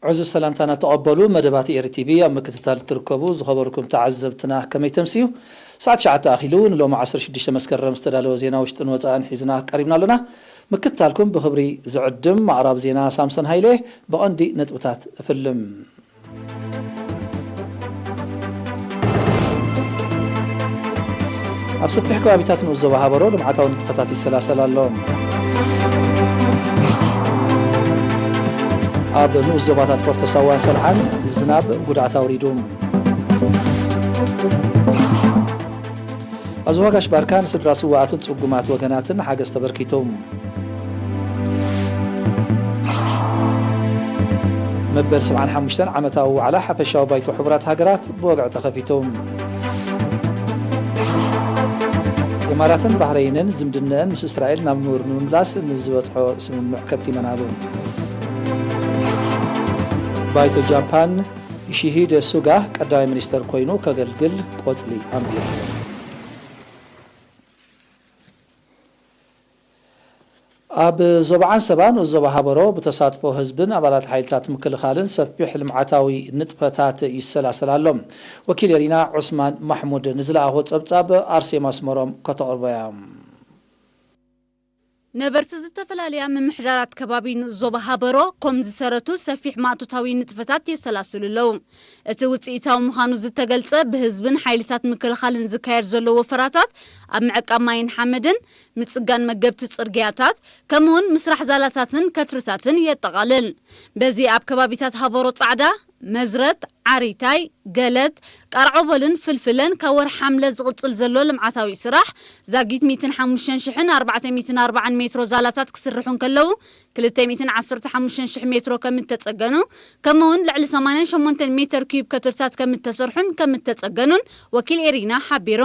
ዕዙዝ ሰላምታና ተቐበሉ። መደባት ኤሪ ቲቪ ኣብ ምክትታል እትርከቡ ዝኸበርኩም ተዓዘብትና ከመይ ተምስዩ? ሰዓት ትሽዓተ ኣኺሉ ንሎሚ ዓሰርተ ሽዱሽተ መስከረም ዝተዳለወ ዜና ውሽጥን ወፃእን ሒዝና ቀሪብና ኣለና። ምክትታልኩም ብኽብሪ ዝዕድም ኣቕራብ ዜና ሳምሶን ሃይለ። ብቐንዲ ነጥብታት እፍልም። ኣብ ሰፊሕ ከባቢታት ንኡስ ዞባ ሃበሮ ልምዓታዊ ንጥፈታት ይሰላሰል ኣሎ። ኣብ ንኡስ ዞባታት ፎርቶ ሳዋን ሰልዓን ዝናብ ጉድኣት ኣውሪዱ። ኣብ ዞባ ጋሽ ባርካ ንስድራ ስዋኣትን ጽጉማት ወገናትን ሓገዝ ተበርኪቱ። መበል ሰብዓን ሓሙሽተን ዓመታዊ ዋዕላ ሓፈሻዊ ባይቶ ሕቡራት ሃገራት ብወግዒ ተኸፊቱ። ኢማራትን ባህረይንን ዝምድነአን ምስ እስራኤል ናብ ኑር ንምምላስ ንዝበጽሖ ስምምዕ ከቲመናሉ። ባይቶ ጃፓን፣ ዮሺሂደ ሱጋ ቀዳማይ ሚኒስተር ኮይኑ ከገልግል ቆጽሊ ኣንቢሩ። ኣብ ዞባ ዓንሰባ ንኡስ ዞባ ሃበሮ ብተሳትፎ ህዝብን ኣባላት ሓይልታት ምክልኻልን ሰፊሕ ልምዓታዊ ንጥፈታት ይሰላሰል ኣሎ። ወኪል ኤሪና ዑስማን ማሕሙድ ንዝለኣኾ ጸብጻብ ኣርሴማ ኣስመሮም ከተቕርቦ እያ። ነበርቲ ዝተፈላለያ ምምሕዳራት ከባቢ ንኡስ ዞባ ሃበሮ ኮም ዝሰረቱ ሰፊሕ ማእቶታዊ ንጥፈታት የሰላስሉ ኣለዉ። እቲ ውጽኢታዊ ምዃኑ ዝተገልጸ ብህዝብን ሓይልታት ምክልኻልን ዝካየድ ዘሎ ወፈራታት ኣብ ምዕቃብ ማይን ሓመድን፣ ምጽጋን መገብቲ ጽርግያታት፣ ከምኡውን ምስራሕ ዛላታትን ከትርታትን የጠቓልል። በዚ ኣብ ከባቢታት ሃበሮ ጻዕዳ፣ መዝረት፣ ዓሪታይ፣ ገለት፣ ቃርዖቦልን ፍልፍለን ካብ ወርሒ ሓምለ ዝቕጽል ዘሎ ልምዓታዊ ስራሕ ዛጊት ሚእትን ሓሙሽተን ሽሕን ኣርባዕተ ሚእትን ኣርባዓን ሜትሮ ዛላታት ክስርሑ እንከለዉ፣ ክልተ ሚእትን ዓሰርተ ሓሙሽተን ሽሕ ሜትሮ ከም እተጸገኑ፣ ከምኡውን ልዕሊ ሰማንያን ሸሞንተን ሜተር ኪዩብ ከትርታት ከም እተሰርሑን ከም እተጸገኑን ወኪል ኤሪና ሓቢሩ።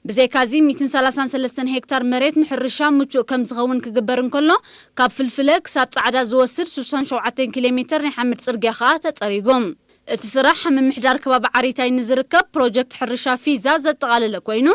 ብዘይካዚ፣ ሚእትን ሰላሳን ሰለስተን ሄክታር መሬት ንሕርሻ ምቹእ ከም ዝኸውን ክግበር እንከሎ፣ ካብ ፍልፍለ ክሳብ ጻዕዳ ዝወስድ ስሳን ሸውዓተን ኪሎ ሜተር ናይ ሓመድ ጽርግያ ከኣ ተጸሪጉ። እቲ ስራሕ ኣብ ምምሕዳር ከባቢ ዓሪታይ ንዝርከብ ፕሮጀክት ሕርሻ ፊዛ ዘጠቓለለ ኮይኑ፣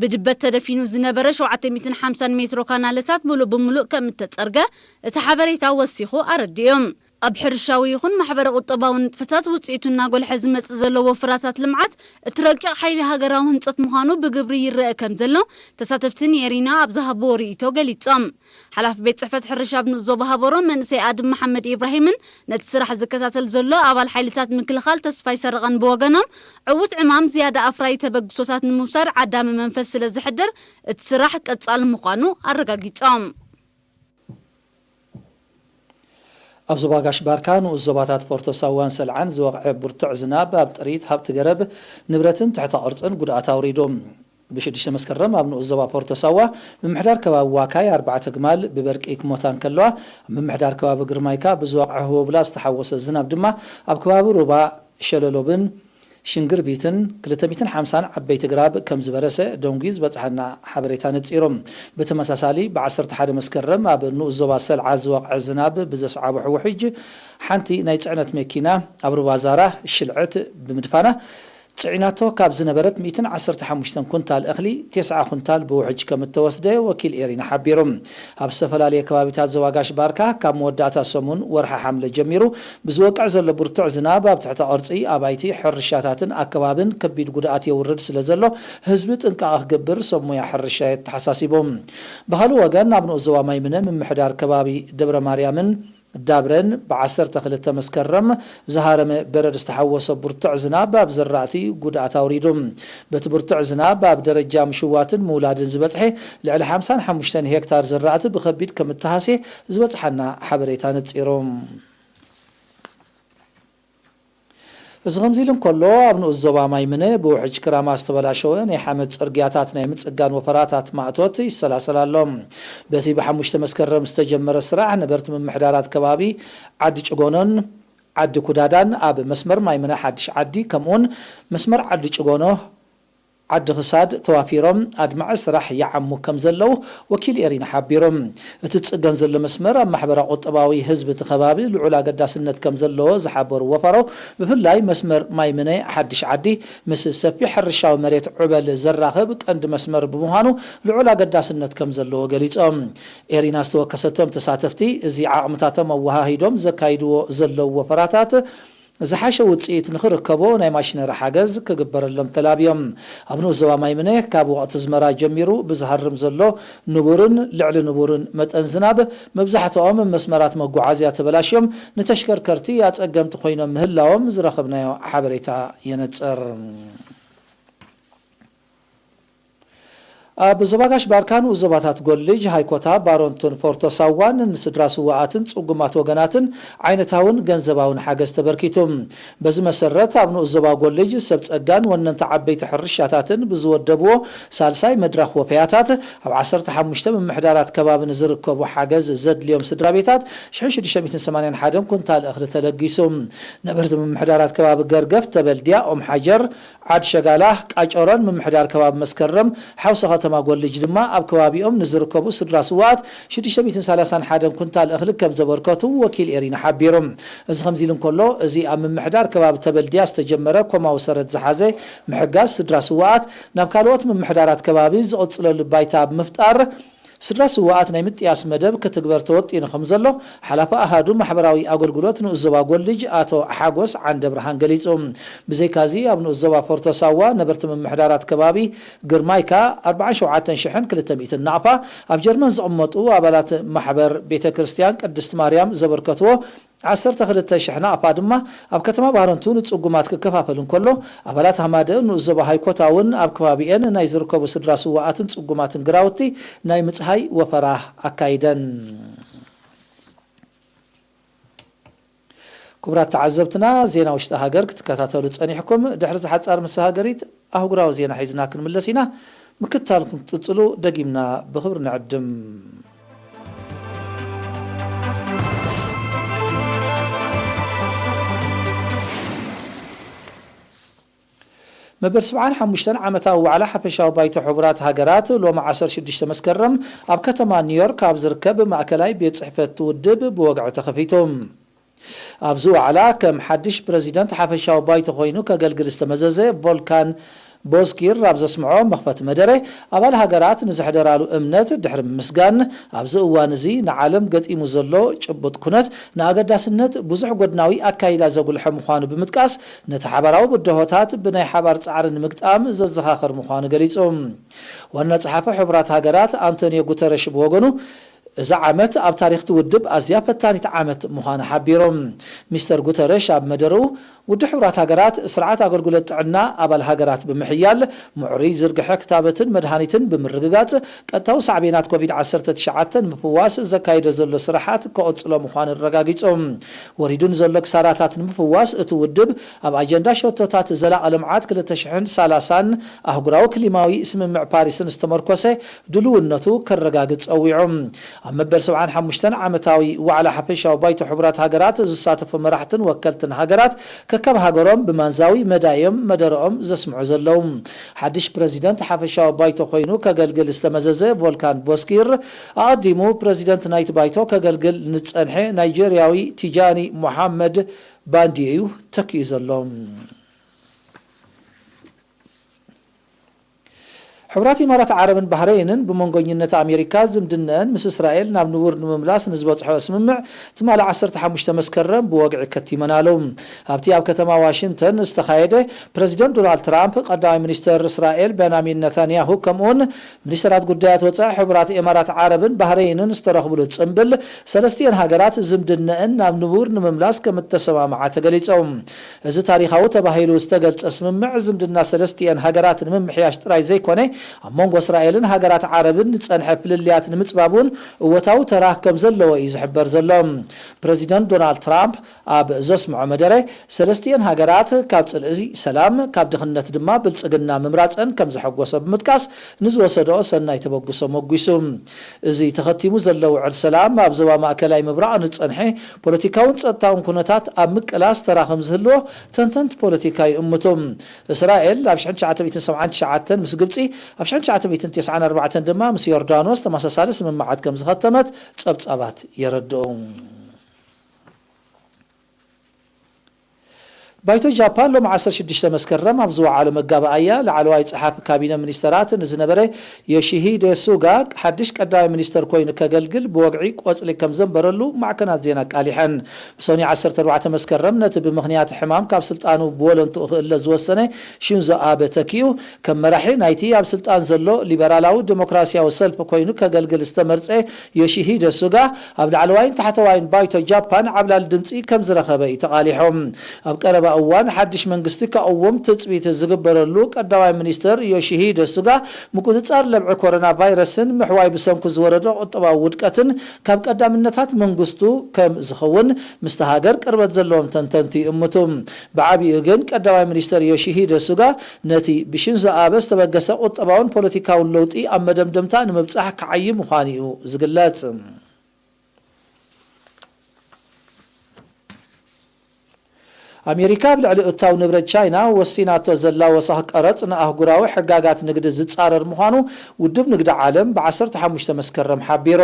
ብድበት ተደፊኑ ዝነበረ ሸውዓተ ሚእትን ሓምሳን ሜትሮ ካናለታት ምሉእ ብምሉእ ከም እተጸርገ እቲ ሓበሬታ ወሲኹ ኣረዲኡ። ኣብ ሕርሻዊ ይኹን ማሕበረ ቁጠባዊ ንጥፈታት ውጽኢቱ እናጎልሐ ዝመጽእ ዘሎ ወፍራታት ልምዓት እቲ ረቂቕ ሓይሊ ሃገራዊ ህንጸት ምዃኑ ብግብሪ ይረአ ከም ዘሎ ተሳተፍቲ ንኤሪና ኣብ ዝሃብዎ ርእይቶ ገሊጾም። ሓላፊ ቤት ጽሕፈት ሕርሻ ኣብ ንኡስ ዞባ ሃበሮ መንእሰይ ኣድም መሓመድ ኢብራሂምን ነቲ ስራሕ ዝከታተል ዘሎ ኣባል ሓይልታት ምክልኻል ተስፋይ ሰረቐን ብወገኖም፣ ዕዉት ዕማም ዝያዳ ኣፍራዪ ተበግሶታት ንምውሳድ ዓዳሚ መንፈስ ስለ ዝሕድር፣ እቲ ስራሕ ቀጻሊ ምዃኑ ኣረጋጊጾም። ኣብ ዞባ ጋሽ ባርካ ንኡስ ዞባታት ፎርቶ ሳዋን ሰልዓን ዝወቕዐ ብርቱዕ ዝናብ ኣብ ጥሪት ሃብቲ ገረብ፣ ንብረትን ትሕተ ቅርጽን ጉድኣት ኣውሪዱ። ብሽዱሽተ መስከረም ኣብ ንኡስ ዞባ ፎርቶ ሳዋ ምምሕዳር ከባቢ ዋካይ ኣርባዕተ ግማል ብበርቂ ክሞታ እንከለዋ፣ ኣብ ምምሕዳር ከባቢ ግርማይካ ብዝወቕዐ ህቦብላ ዝተሓወሰ ዝናብ ድማ ኣብ ከባቢ ሩባ ሸለሎብን ሽንግርቢትን ክልተ ሚእትን ሓምሳን ዓበይቲ ግራብ ከም ዝበረሰ ደንጉዩ ዝበጽሓና ሓበሬታ ነጺሩ። ብተመሳሳሊ፣ ብ ዓሰርተ ሓደ መስከረም ኣብ ንኡስ ዞባ ሰልዓ ዝወቕዐ ዝናብ ብዘስዓቦ ሕውሕጅ፣ ሓንቲ ናይ ጽዕነት መኪና ኣብ ሩባ ዛራ ሽልዕት ብምድፋና፣ ጽዒናቶ ካብ ዝነበረት ሚእትን ዓሰርተ ሓሙሽተን ኩንታል እኽሊ፣ ተስዓ ኩንታል ብውሕጅ ከም እተወስደ ወኪል ኤሪና ሓቢሩ። ኣብ ዝተፈላለየ ከባቢታት ዞባ ጋሽ ባርካ ካብ መወዳእታ ሰሙን ወርሒ ሓምለ ጀሚሩ ብዝወቅዕ ዘሎ ብርቱዕ ዝናብ ኣብ ትሕተ ቅርጺ ኣባይቲ፣ ሕርሻታትን ኣከባብን ከቢድ ጉድኣት የውርድ ስለ ዘሎ ህዝቢ ጥንቃቐ ክገብር ሰብ ሞያ ሕርሻ የተሓሳሲቡ። ብኻልእ ወገን ኣብ ንኡስ ዞባ ማይምነ ምምሕዳር ከባቢ ደብረ ማርያምን ዳብረን ብ ዓሰርተ ክልተ መስከረም ዝሃረመ በረድ ዝተሓወሶ ብርቱዕ ዝናብ ኣብ ዘራእቲ ጉድኣት ኣውሪዱ። በቲ ብርቱዕ ዝናብ ኣብ ደረጃ ምሽዋትን ምውላድን ዝበጽሐ ልዕሊ ሓምሳን ሓሙሽተን ሄክታር ዘራእቲ ብኸቢድ ከም እተሃስየ ዝበጽሓና ሓበሬታ ነጺሩ። እዚ ከምዚ ኢሉ እንከሎ፣ ኣብ ንኡስ ዞባ ማይምነ ብውሕጅ ክራማ ዝተበላሸወ ናይ ሓመድ ጽርግያታት ናይ ምጽጋን ወፈራታት ማእቶት ይሰላሰል ኣሎ። በቲ ብሓሙሽተ መስከረም ዝተጀመረ ስራሕ ነበርቲ ምምሕዳራት ከባቢ ዓዲ ጭጎኖን ዓዲ ኩዳዳን ኣብ መስመር ማይምነ ሓድሽ ዓዲ ከምኡውን መስመር ዓዲ ጭጎኖ ዓዲ ክሳድ ተዋፊሮም ኣድማዒ ስራሕ ይዓሙ ከም ዘለዉ ወኪል ኤሪና ሓቢሩ። እቲ ዝጽገን ዘሎ መስመር ኣብ ማሕበራ ቁጠባዊ ህዝቢ እቲ ከባቢ ልዑል ኣገዳስነት ከም ዘለዎ ዝሓበሩ ወፈሮ፣ ብፍላይ መስመር ማይ ምነ ሓድሽ ዓዲ ምስ ሰፊሕ ሕርሻዊ መሬት ዑበል ዘራኽብ ቀንዲ መስመር ብምዃኑ ልዑል ኣገዳስነት ከም ዘለዎ ገሊጾም። ኤሪና ዝተወከሰቶም ተሳተፍቲ፣ እዚ ዓቕምታቶም ኣወሃሂዶም ዘካይድዎ ዘለዉ ወፈራታት ዝሓሸ ውጽኢት ንኽርከቦ ናይ ማሽነሪ ሓገዝ ክግበረሎም ተላብዮም። ኣብ ንኡስ ዞባ ማይምነ ካብ ወቕቲ ዝመራ ጀሚሩ ብዝሃርም ዘሎ ንቡርን ልዕሊ ንቡርን መጠን ዝናብ፣ መብዛሕትኦም መስመራት መጓዓዝያ ተበላሽዮም፣ ንተሽከርከርቲ ኣጸገምቲ ኮይኖም ምህላዎም ዝረኸብናዮ ሓበሬታ የነጽር። ኣብ ዞባ ጋሽ ባርካ ንኡስ ዞባታት ጎልጅ፣ ሃይኮታ፣ ባሮንቱን ፎርቶ ሳዋን ንስድራ ስዋኣትን ጽጉማት ወገናትን ዓይነታውን ገንዘባውን ሓገዝ ተበርኪቱ። በዚ መሰረት፣ ኣብ ንኡስ ዞባ ጎልጅ ሰብ ጸጋን ወነንቲ ዓበይቲ ሕርሻታትን ብዝወደብዎ ሳልሳይ መድረኽ ወፈያታት፣ ኣብ ዓሰርተ ሓሙሽተ ምምሕዳራት ከባቢ ንዝርከቡ ሓገዝ ዘድልዮም ስድራ ቤታት ሽሕ ሽዱሽተ ሚእትን ሰማንያን ሓደን ኩንታል እኽሊ ተለጊሱ። ነበርቲ ምምሕዳራት ከባቢ ገርገፍ፣ ተበልድያ፣ ኦም ሓጀር፣ ዓድ ሸጋላ፣ ቃጨሮን ምምሕዳር ከባቢ መስከረም ሓውሲ ከተማ ጎልጅ ድማ ኣብ ከባቢኦም ንዝርከቡ ስድራ ስዋኣት ሽዱሽተ ሚእትን ሰላሳን ሓደን ኩንታል እኽሊ ከም ዘበርከቱ ወኪል ኤሪና ሓቢሩ። እዚ ከምዚ ኢሉ እንከሎ፣ እዚ ኣብ ምምሕዳር ከባቢ ተበልድያ ዝተጀመረ ኮማዊ ሰረት ዝሓዘ ምሕጋዝ ስድራ ስዋኣት ናብ ካልኦት ምምሕዳራት ከባቢ ዝቕጽለሉ ባይታ ኣብ ምፍጣር፣ ስድራ ስዋኣት ናይ ምጥያስ መደብ ክትግበር ተወጢኑ ከም ዘሎ ሓላፊ ኣሃዱ ማሕበራዊ ኣገልግሎት ንኡስ ዞባ ጎልጅ ኣቶ ሓጎስ ዓንደብርሃን ገሊጹ። ብዘይካዚ ኣብ ንኡስ ዞባ ፎርቶ ሳዋ ነበርቲ ምምሕዳራት ከባቢ ግርማይካ ኣርባዓን ሸውዓተን ሽሕን ክልተ ሚእትን ናቕፋ፣ ኣብ ጀርመን ዝቕመጡ ኣባላት ማሕበር ቤተ ክርስቲያን ቅድስት ማርያም ዘበርከትዎ ዓሰርተ ክልተ ሽሕ ናቕፋ ድማ ኣብ ከተማ ባህረንቱ ንጽጉማት ክከፋፈል እንከሎ፣ ኣባላት ሃማደ ንኡስ ዞባ ሃይኮታ እውን ኣብ ከባቢኤን ናይ ዝርከቡ ስድራ ስዋኣትን ጽጉማትን ግራውቲ ናይ ምጽሃይ ወፈራ ኣካይደን። ክቡራት ተዓዘብትና፣ ዜና ውሽጢ ሃገር ክትከታተሉ ጸኒሕኩም። ድሕሪ ዝሓጻር ምስ ሃገሪት ኣህጉራዊ ዜና ሒዝና ክንምለስ ኢና። ምክትታልኩም ክትቅጽሉ ደጊምና ብኽብሪ ንዕድም። መበል ሰብዓን ሓሙሽተን ዓመታዊ ዋዕላ ሓፈሻዊ ባይቶ ሕቡራት ሃገራት ሎሚ ዓሰርተ ሽዱሽተ መስከረም ኣብ ከተማ ኒውዮርክ ኣብ ዝርከብ ማእከላይ ቤት ጽሕፈት ውድብ ብወግዒ ተኸፊቱ። ኣብዚ ዋዕላ ከም ሓድሽ ፕረዚደንት ሓፈሻዊ ባይቶ ኮይኑ ከገልግል ዝተመዘዘ ቮልካን ቦዝኪር ኣብ ዘስምዖ መኽፈቲ መደረ፣ ኣባል ሃገራት ንዘሕደራሉ እምነት ድሕሪ ምምስጋን፣ ኣብዚ እዋን እዚ ንዓለም ገጢሙ ዘሎ ጭቡጥ ኩነት ንኣገዳስነት ብዙሕ ጎድናዊ ኣካይዳ ዘጉልሐ ምዃኑ ብምጥቃስ፣ ነቲ ሓባራዊ ብድሆታት ብናይ ሓባር ጻዕሪ ንምግጣም ዘዘኻኽር ምዃኑ ገሊጹ። ዋና ጸሓፊ ሕቡራት ሃገራት ኣንቶኒዮ ጉተረሽ ብወገኑ፣ እዛ ዓመት ኣብ ታሪኽቲ ውድብ ኣዝያ ፈታኒት ዓመት ምዃና ሓቢሮም። ሚስተር ጉተረሽ ኣብ መደረኡ፣ ውድብ ሕቡራት ሃገራት ስርዓት ኣገልግሎት ጥዕና ኣባል ሃገራት ብምሕያል፣ ምዕሩይ ዝርግሐ ክታበትን መድሃኒትን ብምርግጋጽ፣ ቀጥታዊ ሳዕቤናት ኮቪድ ዓሰርተ ትሽዓተ ንምፍዋስ ዘካይዶ ዘሎ ስራሓት ክቕጽሎ ምዃኑ ኣረጋጊጹ። ወሪዱ ንዘሎ ክሳራታት ንምፍዋስ፣ እቲ ውድብ ኣብ ኣጀንዳ ሸቶታት ዘላቒ ልምዓት ክልተ ሽሕን ሰላሳን ኣህጉራዊ ክሊማዊ ስምምዕ ፓሪስን ዝተመርኮሰ ድልውነቱ ከረጋግጽ ጸዊዑ። ኣብ መበል ሰብዓን ሓሙሽተን ዓመታዊ ዋዕላ ሓፈሻዊ ባይቶ ሕቡራት ሃገራት ዝሳተፉ መራሕትን ወከልትን ሃገራት ከከም ሃገሮም ብማንዛዊ መዳዮም መደረኦም ዘስምዑ ዘለዉ። ሓድሽ ፕረዚደንት ሓፈሻዊ ባይቶ ኮይኑ ከገልግል ዝተመዘዘ ቮልካን ቦስኪር፣ ኣቐዲሙ ፕረዚደንት ናይቲ ባይቶ ከገልግል ንዝጸንሐ ናይጀርያዊ ቲጃኒ ሞሓመድ ባንዲዩ ተኪኡ ዘሎ። ሕቡራት ኢማራት ዓረብን ባህረይንን ብመንጎኝነት ኣሜሪካ ዝምድነአን ምስ እስራኤል ናብ ንቡር ንምምላስ ንዝበጽሖ ስምምዕ ትማሊ ዓሰርተ ሓሙሽተ መስከረም ብወግዒ ከቲመን ኣለዉ። ኣብቲ ኣብ ከተማ ዋሽንግተን ዝተኻየደ ፕረዚደንት ዶናልድ ትራምፕ፣ ቀዳማይ ሚኒስተር እስራኤል ቤንያሚን ነታንያሁ ከምኡውን ሚኒስተራት ጉዳያት ወጻኢ ሕቡራት ኢማራት ዓረብን ባህረይንን ዝተረኽብሉ ጽምብል ሰለስቲኤን ሃገራት ዝምድነአን ናብ ንቡር ንምምላስ ከም እተሰማምዓ ተገሊጾም። እዚ ታሪኻዊ ተባሂሉ ዝተገልጸ ስምምዕ ዝምድና ሰለስቲኤን ሃገራት ንምምሕያሽ ጥራይ ዘይኮነ፣ ኣብ መንጎ እስራኤልን ሃገራት ዓረብን ዝጸንሐ ፍልልያት ንምጽባብ እውን እወታዊ ተራ ከም ዘለዎ እዩ ዝሕበር ዘሎ። ፕረዚደንት ዶናልድ ትራምፕ ኣብ ዘስምዖ መደረ፣ ሰለስቲኤን ሃገራት ካብ ጽልኢ ሰላም፣ ካብ ድኽነት ድማ ብልጽግና ምምራጸን ከም ዘሐጎሶ ብምጥቃስ፣ ንዝወሰድኦ ሰናይ ተበግሶ መጒሱ። እዚ ተኸቲሙ ዘሎ ውዕል ሰላም፣ ኣብ ዞባ ማእከላይ ምብራቕ ንጸንሐ ፖለቲካውን ጸጥታውን ኩነታት ኣብ ምቅላስ ተራ ከም ዝህልዎ ተንተንቲ ፖለቲካ ይእምቱ። እስራኤል ኣብ ሽሕን ትሽዓተ ሚእትን ሰብዓን ትሽዓተን ምስ ግብጺ፣ ኣብ ሽሕን ትሽዓተ ሚእትን ተስዓን ኣርባዕተን ድማ ምስ ዮርዳኖስ ተመሳሳሊ ስምምዓት ከም ዝኸተመት ጸብጻባት የረድኡ። ባይቶ ጃፓን ሎም ዓሰርተ ሽዱሽተ መስከረም ኣብ ዝወዓሎ መጋባእያ፣ ላዕለዋይ ጸሓፊ ካቢነ ሚኒስተራት ንዝነበረ ዮሺሂደ ሱጋ ሓድሽ ቀዳማይ ሚኒስተር ኮይኑ ከገልግል ብወግዒ ቆጽሊ ከም ዘንበረሉ ማዕከናት ዜና ኣቃሊሐን። ብሰኑይ ዓሰርተ ኣርባዕተ መስከረም ነቲ ብምኽንያት ሕማም ካብ ስልጣኑ ብወለንትኡ ክእለ ዝወሰነ ሺንዞ ኣበ ተኪኡ ከም መራሒ ናይቲ ኣብ ስልጣን ዘሎ ሊበራላዊ ዲሞክራሲያዊ ሰልፊ ኮይኑ ከገልግል ዝተመርጸ ዮሺሂደ ሱጋ ኣብ ላዕለዋይን ታሕተዋይን ባይቶ ጃፓን ዓብላሊ ድምጺ ከም ዝረኸበ እዩ ተቓሊሑ። ኣብ ቀረባ እዋን ሓድሽ መንግስቲ ክቕውም ትጽቢት ዝግበረሉ ቀዳማይ ሚኒስተር ዮሺሂደ ሱጋ፣ ምቁጽጻር ለብዒ ኮሮና ቫይረስን ምሕዋይ ብሰንኩ ዝወረደ ቁጠባዊ ውድቀትን ካብ ቀዳምነታት መንግስቱ ከም ዝኸውን ምስቲ ሃገር ቅርበት ዘለዎም ተንተንቲ ይእምቱ። ብዓቢኡ ግን ቀዳማይ ሚኒስተር ዮሺሂደ ሱጋ ነቲ ብሺንዞ ኣበ ዝተበገሰ ቁጠባውን ፖለቲካውን ለውጢ ኣብ መደምደምታ ንምብጻሕ ክዓዪ ምዃኑ እዩ ዝግለጽ። ኣሜሪካ ኣብ ልዕሊ እታው ንብረት ቻይና ወሲናቶ ዘላ ወሰኽ ቀረጽ ንኣህጉራዊ ሕጋጋት ንግዲ ዝጻረር ምዃኑ ውድብ ንግዲ ዓለም ብ ዓሰርተ ሓሙሽተ መስከረም ሓቢሩ።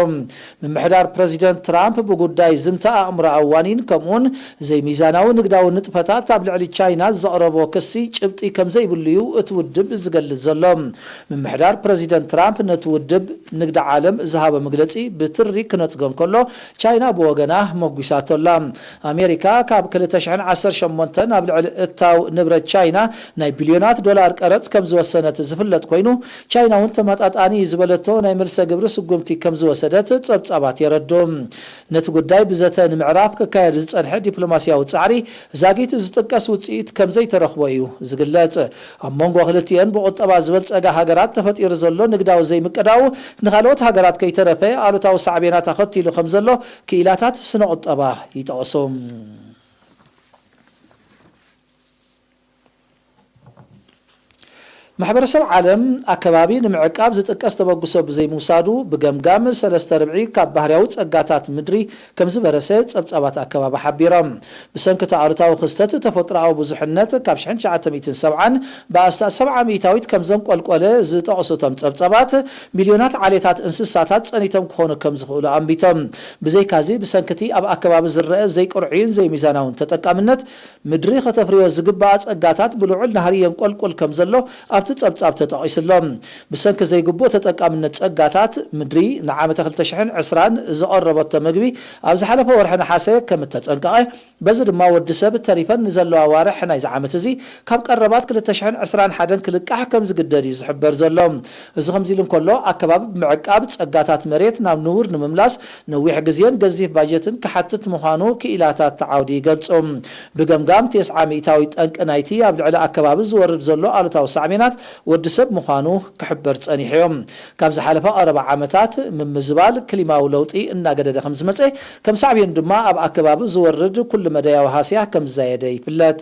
ምምሕዳር ፕረዚደንት ትራምፕ ብጉዳይ ዝምታ ኣእምሮኣዊ ዋኒን ከምኡውን ዘይሚዛናዊ ንግዳዊ ንጥፈታት ኣብ ልዕሊ ቻይና ዘቕረቦ ክሲ ጭብጢ ከም ዘይብሉ እዩ እቲ ውድብ ዝገልጽ ዘሎ። ምምሕዳር ፕረዚደንት ትራምፕ ነቲ ውድብ ንግዲ ዓለም ዝሃቦ መግለጺ ብትሪ ክነጽጎ እንከሎ፣ ቻይና ብወገና መጒሳቶ ኣላ። ኣሜሪካ ካብ ክልተ ሽሕን ዓሰርተ ሸሞንተን ኣብ ልዕሊ እታው ንብረት ቻይና ናይ ቢልዮናት ዶላር ቀረጽ ከም ዝወሰነት ዝፍለጥ ኮይኑ፣ ቻይና እውን ተመጣጣኒ ዝበለቶ ናይ መልሰ ግብሪ ስጉምቲ ከም ዝወሰደት ጸብጻባት የረድኡ። ነቲ ጉዳይ ብዘተ ንምዕራፍ ክካየድ ዝጸንሐ ዲፕሎማስያዊ ጻዕሪ ዛጊት ዝጥቀስ ውጽኢት ከም ዘይተረኽቦ እዩ ዝግለጽ። ኣብ መንጎ ክልቲኤን ብቁጠባ ዝበልጸጋ ሃገራት ተፈጢሩ ዘሎ ንግዳዊ ዘይምቅዳው ንኻልኦት ሃገራት ከይተረፈ ኣሉታዊ ሳዕቤናት ኣኸቲሉ ከም ዘሎ ክኢላታት ስነ ቁጠባ ይጠቕሱ። ማሕበረሰብ ዓለም ኣከባቢ ንምዕቃብ ዝጥቀስ ተበግሶ ብዘይምውሳዱ ብገምጋም ሰለስተ ርብዒ ካብ ባህርያዊ ጸጋታት ምድሪ ከም ዝበረሰ ጸብጻባት ኣከባቢ ሓቢሮም። ብሰንኪ እቲ ኣሉታዊ ክስተት ተፈጥሮኣዊ ብዙሕነት ካብ ሽሕን ትሽዓተ ሚእትን ሰብዓን ብኣስታት ሰብዓ ሚእታዊት ከም ዘንቆልቆለ ዝጠቕሱ እቶም ጸብጻባት፣ ሚልዮናት ዓሌታት እንስሳታት ጸኒቶም ክኾኑ ከም ዝኽእሉ ኣንቢቶም። ብዘይካዚ፣ ብሰንኪ እቲ ኣብ ኣከባቢ ዝረአ ዘይቅርዑይን ዘይሚዛናውን ተጠቃምነት፣ ምድሪ ከተፍርዮ ዝግባኣ ጸጋታት ብልዑል ናህሪ የንቆልቁል ከም ዘሎ ኣብቲ ጸብጻብ ተጠቒሱ ኣሎ። ብሰንኪ ዘይግቡእ ተጠቃምነት ጸጋታት ምድሪ፣ ንዓመተ ክልተ ሽሕን ዕስራን ዝቐረበቶ መግቢ ኣብ ዝሓለፈ ወርሒ ነሓሰ ከም እተጸንቀቐ፣ በዚ ድማ ወዲ ሰብ ተሪፈን ንዘለዋ ኣዋርሕ ናይዚ ዓመት እዚ ካብ ቀረባት ክልተ ሽሕን ዕስራን ሓደን ክልቃሕ ከም ዝግደድ እዩ ዝሕበር ዘሎ። እዚ ከምዚ ኢሉ እንከሎ፣ ኣከባቢ ብምዕቃብ ጸጋታት መሬት ናብ ንቡር ንምምላስ ነዊሕ ግዜን ገዚፍ ባጀትን ክሓትት ምዃኑ ክኢላታት እቲ ዓውዲ ይገልጹ። ብገምጋም ተስዓ ሚእታዊት ጠንቂ ናይቲ ኣብ ልዕሊ ኣከባቢ ዝወርድ ዘሎ ኣሉታዊ ሳዕቤናት ወዲ ሰብ ምዃኑ ክሕበር ጸኒሑ እዩ። ካብ ዝሓለፈ ቀረባ ዓመታት ምምዝባል ክሊማዊ ለውጢ እናገደደ ከም ዝመጸ፣ ከም ሳዕቤኑ ድማ ኣብ ኣከባቢ ዝወርድ ኩሉ መዳያዊ ሃስያ ከም ዝዛየደ ይፍለጥ።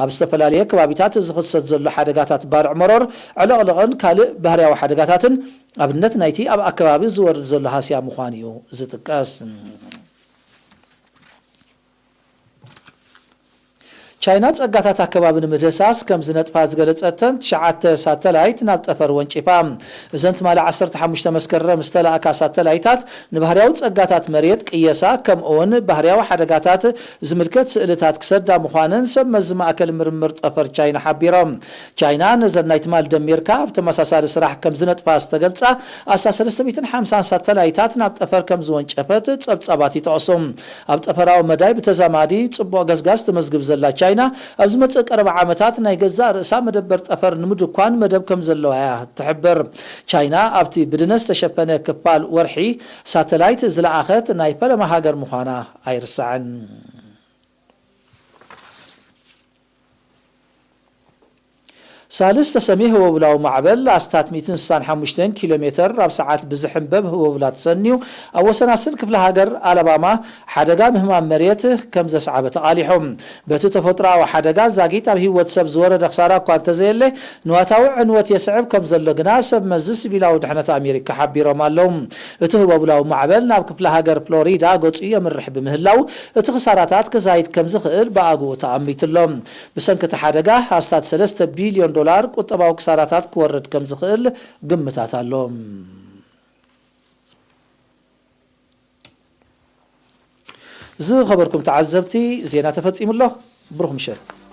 ኣብ ዝተፈላለየ ከባቢታት ዝኽሰት ዘሎ ሓደጋታት ባርዕ መሮር፣ ዕለቕለቕን ካልእ ባህርያዊ ሓደጋታትን ኣብነት ናይቲ ኣብ ኣከባቢ ዝወርድ ዘሎ ሃስያ ምዃኑ እዩ ዝጥቀስ። ቻይና ጸጋታት ኣከባቢ ንምህዳስ ከም ዝነጥፋ ዝገለጸተን ትሽዓተ ሳተላይት ናብ ጠፈር ወንጪፋ። እዘን ትማሊ ዓሰርተ ሓሙሽተ መስከረም ዝተላእካ ሳተላይታት ንባህርያዊ ጸጋታት መሬት ቅየሳ፣ ከምኡውን ባህርያዊ ሓደጋታት ዝምልከት ስእልታት ክሰዳ ምዃነን ሰብ መዚ ማእከል ምርምር ጠፈር ቻይና ሓቢሮም። ቻይና ነዘን ናይ ትማሊ ደሚርካ ኣብ ተመሳሳሊ ስራሕ ከም ዝነጥፋ ዝተገልጻ ኣስታት ሰለስተ ሚእትን ሓምሳን ሳተላይታት ናብ ጠፈር ከም ዝወንጨፈት ጸብጻባት ይጠቕሱ። ኣብ ጠፈራዊ መዳይ ብተዛማዲ ጽቡቕ ገስጋስ ትመዝግብ ዘላ ቻይና፣ ኣብ ዝመጽእ ቀረባ ዓመታት ናይ ገዛእ ርእሳ መደበር ጠፈር ንምድኳን መደብ ከም ዘለዋ እያ ትሕብር። ቻይና ኣብቲ ብድነ ዝተሸፈነ ክፋል ወርሒ ሳተላይት ዝለኣኸት ናይ ፈለማ ሃገር ምዃና ኣይርሳዕን። ሳልስ ተሰሚ ህወብላዊ ማዕበል ኣስታት ሚእትን ስሳን ሓሙሽተን ኪሎ ሜተር ኣብ ሰዓት ብዝሕንበብ ህወብላ ተሰንዩ ኣብ ወሰን ኣስል ክፍለ ሃገር ኣላባማ ሓደጋ ምህማም መሬት ከም ዘስዓበ ተቓሊሑ። በቲ ተፈጥሮኣዊ ሓደጋ ዛጊት ኣብ ህይወት ሰብ ዝወረደ ክሳራ እኳ እንተዘየለ ንዋታዊ ዕንወት የስዕብ ከም ዘሎ ግና ሰብ መዚ ሲቪላዊ ድሕነት ኣሜሪካ ሓቢሮም ኣለዉ። እቲ ህወብላዊ ማዕበል ናብ ክፍለ ሃገር ፍሎሪዳ ገጹ የምርሕ ብምህላው እቲ ክሳራታት ክዛይድ ከም ዝኽእል ብኣግኡ ተኣሚቱ ኣሎ። ብሰንኪ እቲ ሓደጋ ኣስታት ሰለስተ ቢልዮን ዶላር ቁጠባዊ ክሳራታት ክወርድ ከም ዝኽእል ግምታት ኣሎ። ዝኸበርኩም ተዓዘብቲ፣ ዜና ተፈጺሙ ኣሎ። ብሩኽ ምሸት።